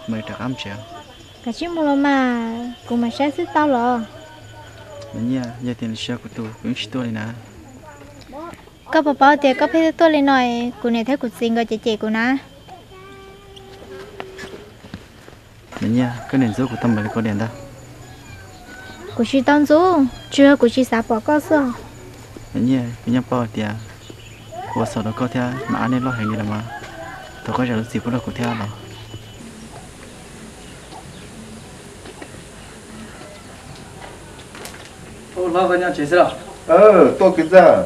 mam li rov qab mus tsev. Koj tsis mus los mas, kuv mam saib xwb tau los. Niam Nyiaj, yog tias nws tsis yog kuv tus, kuv yeej tsis tuaj li na. Koj puas paub tias koj pheej tuaj li no, kuv niam thiab kuv txiv nkawd cem cem kuv na. Niam Nyiaj, koj niam ntxub kuv tau npaum li koj diam ntag. Kuv tsis tau ntxub, tsuas yog kuv tsis xav pom koj xwb. Niam Nyiaj, kuv nyob paub hais tias kuv ua txhaum rau koj thiab mam ab nej loj heev li los mas, thov koj zam lub txim pub rau kuv thiab los. Tuaj kwv ntxawg,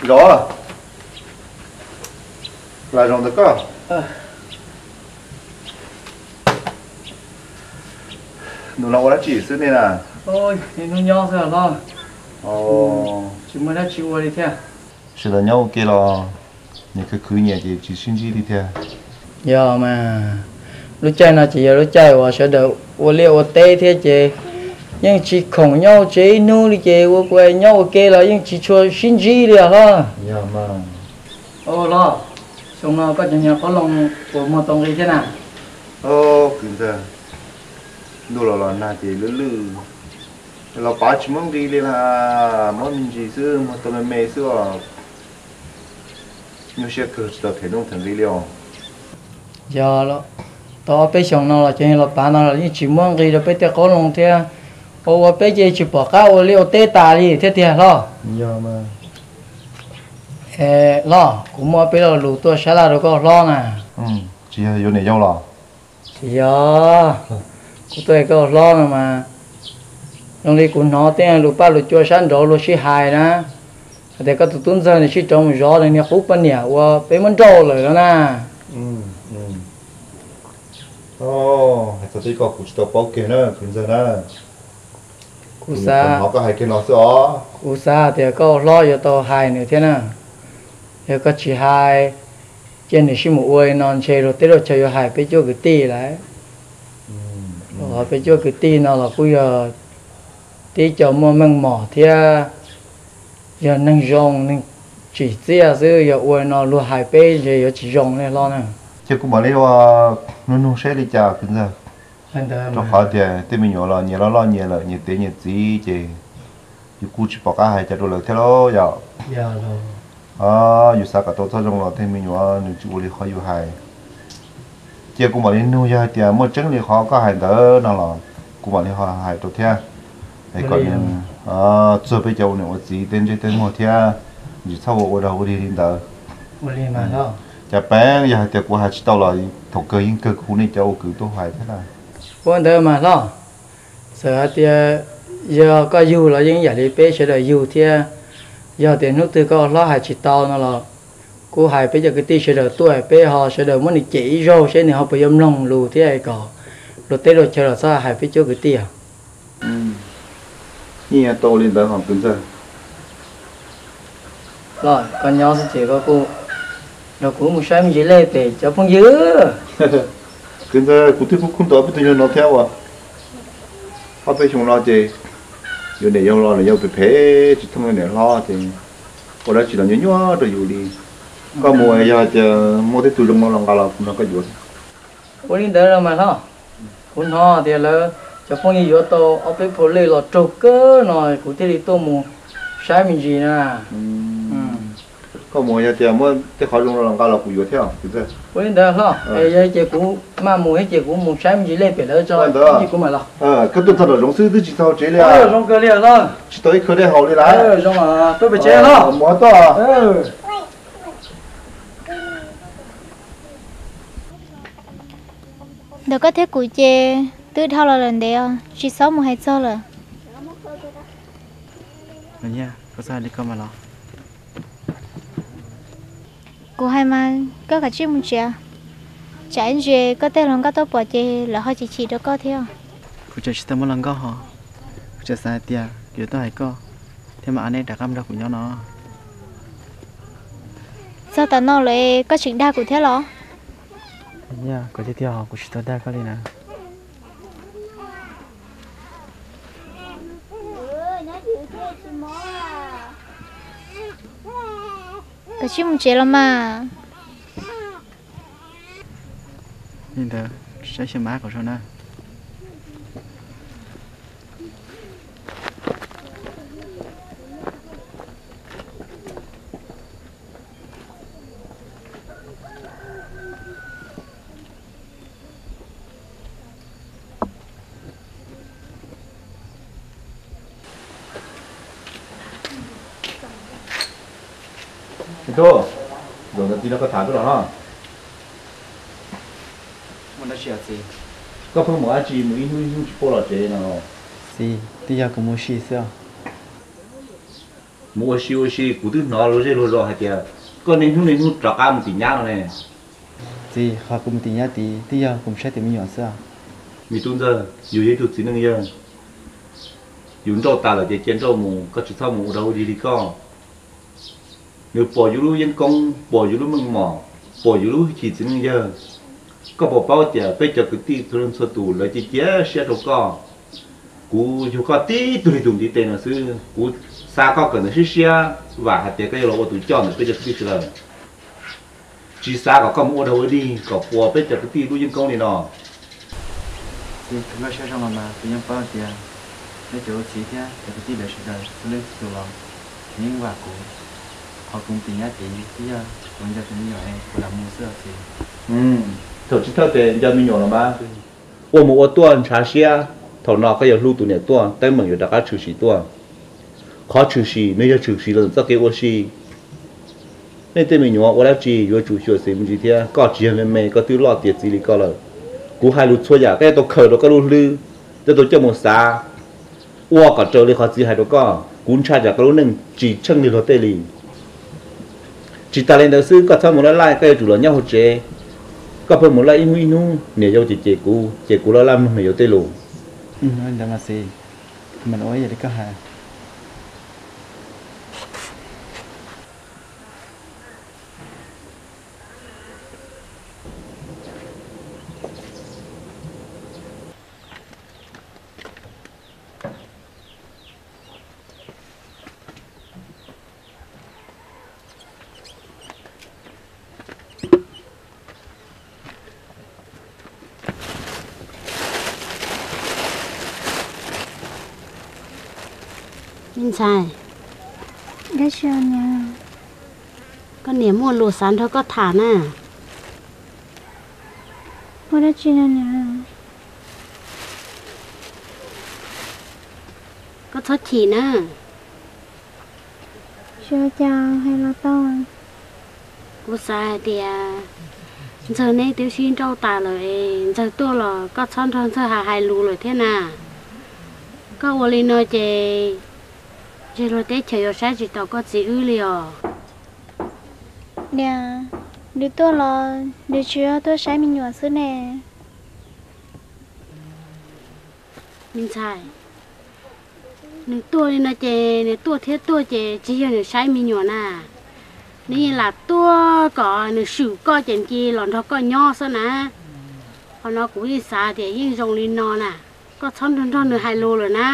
zov las zoo ntawm koj. Nus no ua dab tsi xwb nej na? Tsis muaj dab tsi ua li thiab. Sawv daws nyob ua ke los nyias khwv khwv nyias ces tsis sib ntsib li thiab. Yog mas, lub caij no ces yog lub caij uas sawv daws ua liaj ua teb thiab ces yeej tsis khoom nyob ua tsev ib hnub li ces ua kuv nyob ua ke los yeej tsis tshua sib ntsib li os hlob. Hlob, xyoo no koj cov niag qoob loo puas muag tau nqi thiab na? Kwv ntxawg, ntuj los los nag ces lwj lwj, los pav tsis muaj nqi li na, muab me ntsis xwb, muag tau me me xwb os. Nyuaj siab kawg tsis tau them nuj them nqi li os. Yog tau ob peb xyoos no los cov niag los pav no los yeej tsis muab nqi rau peb tej qoob loo thiab, ua ua peb ces tsis pom qab ua liaj ua teb tas li thiab tiag hlob. Hlob, kuv muaj peb lo lus tuaj sab laj rau koj hlob na. Tsis yog yuav niam yau los? Tsis yog, kuv tuaj hais koj hlob no mas, zoo li kuv hnov tej lus paj lus cua sab nraud luag sib hais na, hais tias koj tus tub ntxawg nws sib rov mus zov nws niag qub poj niam uas peb muab nrauj lawm no na. Hais txog tej ko kuv tsis tau paub kiag na kwv ntxawg na. Kuv xav, kuv xav tias koj hlob yuav tau hais nws thiab na. Yog koj tsis hais, cia nws sib mus ua li no ntshe luag teb luag chaw yuav hais peb cuab kwv tij lawm. Qhov peb cuab kwv tij no los kuj yog tib co muaj meej mom thiab yog neeg zoo neeg tsim txiaj xwb, yog ua li no luag hais peb ntshe yuav tsis zoo li hlob na. Ces kuv mam li ua nug nug seb li cas kwv ntxawg. Rau qhov tias tej me nyuam los nyias loj loj nyias lawm, nyias niam nyias txiv ces yus kuj tsis pom qab hais cas rau lawv thiab lauj yom. Yus xav kom tau txoj zoo los tej me nyuam nws tsis ua li qhov yus hais. Cia kuv mam li nug, yog hais tias muaj tseeb li qhov koj hais ntawd no los kuv mam li ho hais rau thiab, kom nws txuag peb cov ua niam ua txiv tej ntsej tej muag thiab, tsis txhob ua ua dog ua dig li ntawd. Cas peeb yog hais tias kuv hais tsis tau los thaum kawg yeej kawg kuv nej cov ua kwv tuaj hais thiab na. Ua ntawd mas hlob, txawm hais tias yog koj yug los yeej yam li peb sawv daws yug thiab. Yog tias hnub twg koj hlob hais tsis tau no los kuv hais peb cov kwv tij sawv daws tuaj, peb ho sawv daws muab nws cem ib zaug seb nws ho puas yuav mloog lus thiab kom luag teb luag chaw los txhob hais peb cuab kwv tij os. Yeej yuav tau li ntawd hos kwv ntxawg. Los koj nyob xwb ces koj kuj nrog kuv mus saib me ntsis lej pem cov phooj ywg. Kwv ntxawg, kuv twb kuj kuj nto peb tus nyuag no thiab uas ob peb xyoo no ces yuav niam yau los niam yau phem phem tsis thooj niam hlob ces ua dab tsi los nyuaj nyuaj rau yus li. Koj mus yog tias muaj tej tus zoo no los nqa los kuv nrog koj yuav. Ua li ntawd los mas hlob, kuv hnov tias lawv cov phooj ywg yuav tau ob peb phaum lej los raug kawg no kuv thiaj li tuaj mus saib me ntsis na. Koj mus yog tias muaj tej qhov zoo no los nqa los kuv yuav thiab. Ua li ntawd hlob, yog ces kuv maj mus thiab ces kuv mus saib me ntsis lej pem lawv tso, kuv mam los. Koj tuaj txog nram zoov xwb twb tsis txog tsev li. Zoo kawg li hlob. Tsis tau ib khawv dej haus li lawm. Zoo, tuaj pem tsev hlob. Mus tod. Ntawm koj thiab kuv ces twb dhau los lawm ntev os, tsis txhob mus hais txog lawm. Koj txhob hais li ko mas los. Kuv hais mas koj kav tsij mus tsev, tsam ib ntsis koj tej hluas nkauj tuaj pom ces lawv ho chim chim rau koj thiab. Kuv tseem tsis tau muaj hluas nkauj hos, kuv tseem xav hais tias kuv yuav tuaj hais koj thiab mam ab neb rov qab nrog kuv nyob no. Txog tam no lawm koj tseem dag kuv thiab los? Kuv tiag tiag hos, kuv tsis tau dag koj li na. Kav tsij mus tsev los mas. Li ntawd, Saib xyov mas qhov sau na. Tub, zaum ntawd txiv nrog koj tham twb los no. Koj pheej mus dab tsi mus ib hnub ib hnub tsis paub los tsev no? Txiv, twb yog kuv mus ua si xwb. Mus ua si ua si, kuv twb hnov luag zej luag zos hais tias koj niaj hnub niaj hnub rov qab mus tim nyab no ne. Txiv, qhov kuv mus tim nyab tid twb yog kuv mus saib tus me nyuam xwb. Me tub ntxawg, yus yog ib tug txiv neej yawg, yus nrauj tas lawm ces cia nrauj mus, koj tsis txhob mus ua rau ua dig li koj. Nws pom yus lub yeeb koob, pom yus lub meej mom, pom yus lub hwj chim txiv neej yawg. Koj puas paub tias peb cov kwv tij txhua leej txhua tus lawv cia cia siab rau koj? Kuv yug koj tib tug li tus ntiv tes no xwb, kuv xav koj kawm ntawv siab siab, vam hais tias koj yuav los ua tus coj ntawm peb cov kwv tij sawv daws. Tsis xav kom koj mus ua dog ua dig kom puas peb cov kwv tij lub yeeb koob li no. Txiv, kuv npaj siab zoo los mas kuv yeej paub tias nej cov ua txiv thiab cov kwv tij lawv sawv daws txhua leej txhua tus los yeej vam kuv. Qhov kuv mus tim nyab tid twb yog kuv nco tus me nyuam es kuv lam mus xwb os txiv. Thaum tsis thawj tes nco me nyuam los mas, ua mus ua tuaj ntshav siab, thaum no koj yuav hlub tus niam tuaj, teeb meem yuav rov qab tshwm sim tuaj. Qhov tshwm sim nws yog tshwm sim los ntawm txoj kev ua si. Nej tej me nyuam ua dab tsi yuav tsum xyuam xim me ntsis thiab, koj tsis yog me me koj twb loj tiav txiv li koj lawm. Kuv hais lus txhua yam koj yuav tau khaws rau koj lub hlwb, yuav tau coj mus xav, ua kom raws li qhov txiv hais rau koj. Kuv ntshai tsam koj lub neej tsis tsheej li luag tej li. Tsis tas li ntawd xwb, koj txhob mus laj laj, koj yuav tsum los nyob hauv tsev. Koj pheej mus laj ib hnub ib hnub, niam yau ces cem kuv, ces kuv laj laj mloog niam yau tej lus. Me ntxhais, koj niam muaj lus xav nrog koj tham na. Muaj dab tsi no niam? Koj txhob chim na. Xyov cas hais los tau. Kuv xav hais tias Ntxawg neb twb sib nrauj tas lawm es Ntxawg tuaj los koj txhob nrog Ntxawg hais hais lus lawm thiab na. Koj ua li no ces ntshe luag teb chaws yuav saib tsis taus koj txiv wb li os. Niam, nws tuaj los nws tsis yog tuaj saib me nyuam xwb ne. Me ntxhais, nws tuaj li no ces nws tuaj thiab tuaj ces tsis yog nws saib me nyuam na. Nws yeej lam tuaj kom nws swm koj ces nws cia los nrog koj nyob xwb na. Qhov no kuv yeej xav tias yeej zoo li no na. Koj txhob nrog nrog nws hais lus lawm na.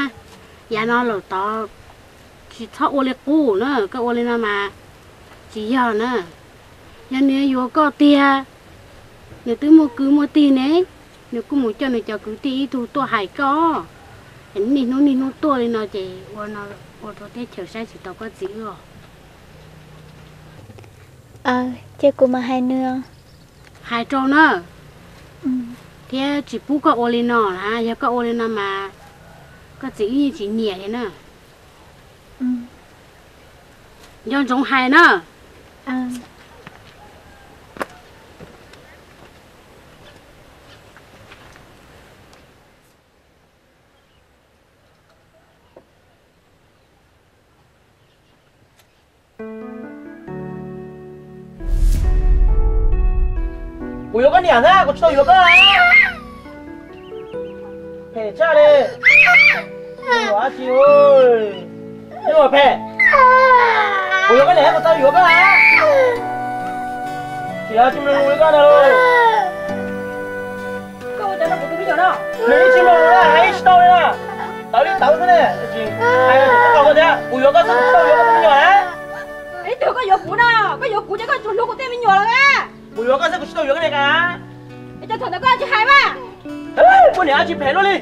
Yav no lawm tod tsis txhob ua li qub na, koj ua li no mas tsis yog na. Yog nws yuav koj tiag, nws twb muaj kwv muaj tij ne, nws kuj mus coj nws cov kwv tij ib tug tuaj hais koj. Es niaj hnub niaj hnub tuaj li no ces ua no ua rau teb chaws saib tsis taus koj txiv wb os. Ces kuv mam hais nws. Hais rau na, thiab tsis pub koj ua li no na, yog koj ua li no mas koj txiv wb yeej tsis nyiam li na. Nco ntsoov hais na. Kuv yuav koj niam na, kuv tsis tau yuav koj. Phem tshaj li. Phem. Kuv yuav koj niam, kuv tau yuav koj. Tsis yog tsis mloog lus li koj ntag lauj. Koj ua cas nrog kuv tus me nyuam no? Nws yeej tsis mloog lus na, hais yeej tsis tau li na. Tawv li tawv xwb ne. Hais tias koj tias kuv yuav koj xwb kuv tsis tau yuav koj tus me nyuam na. Ib tug koj yuav kuv no, koj yuav kuv ces koj tsuas hlub kuv tej me nyuam lawm na. Kuv yuav koj xwb kuv tsis tau yuav koj niam na. Es cas thaum ntawd koj tsis hais mas? Koj niam dab tsi phem luaj li?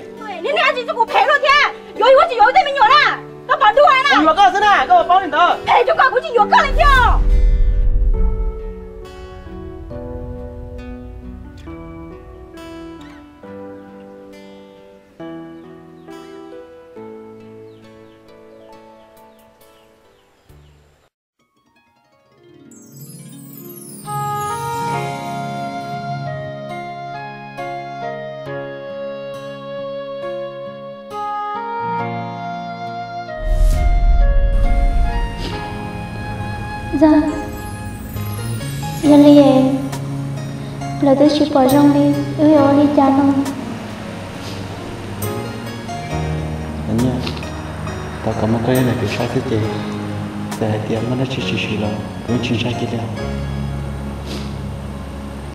Niag niag dab tsi txog kuv phem luaj thiab? Yuav yuav tsis yuav wb tej me nyuam na? Koj puas ntuj na? Kuv yuav koj xwb na, koj puas paub li ntawd? Phem tsuas kom kuv tsis yuav koj li thiab. Ntxawg, yog li lawv twb tsis pom zoo li, wb yuav ua li cas no? Nyiaj, thov kom muaj koj ib leeg pem saib xwb ces txawm hais tias muaj dab tsi tshwm sim los kuv yeej tsis ntshai kiag li os.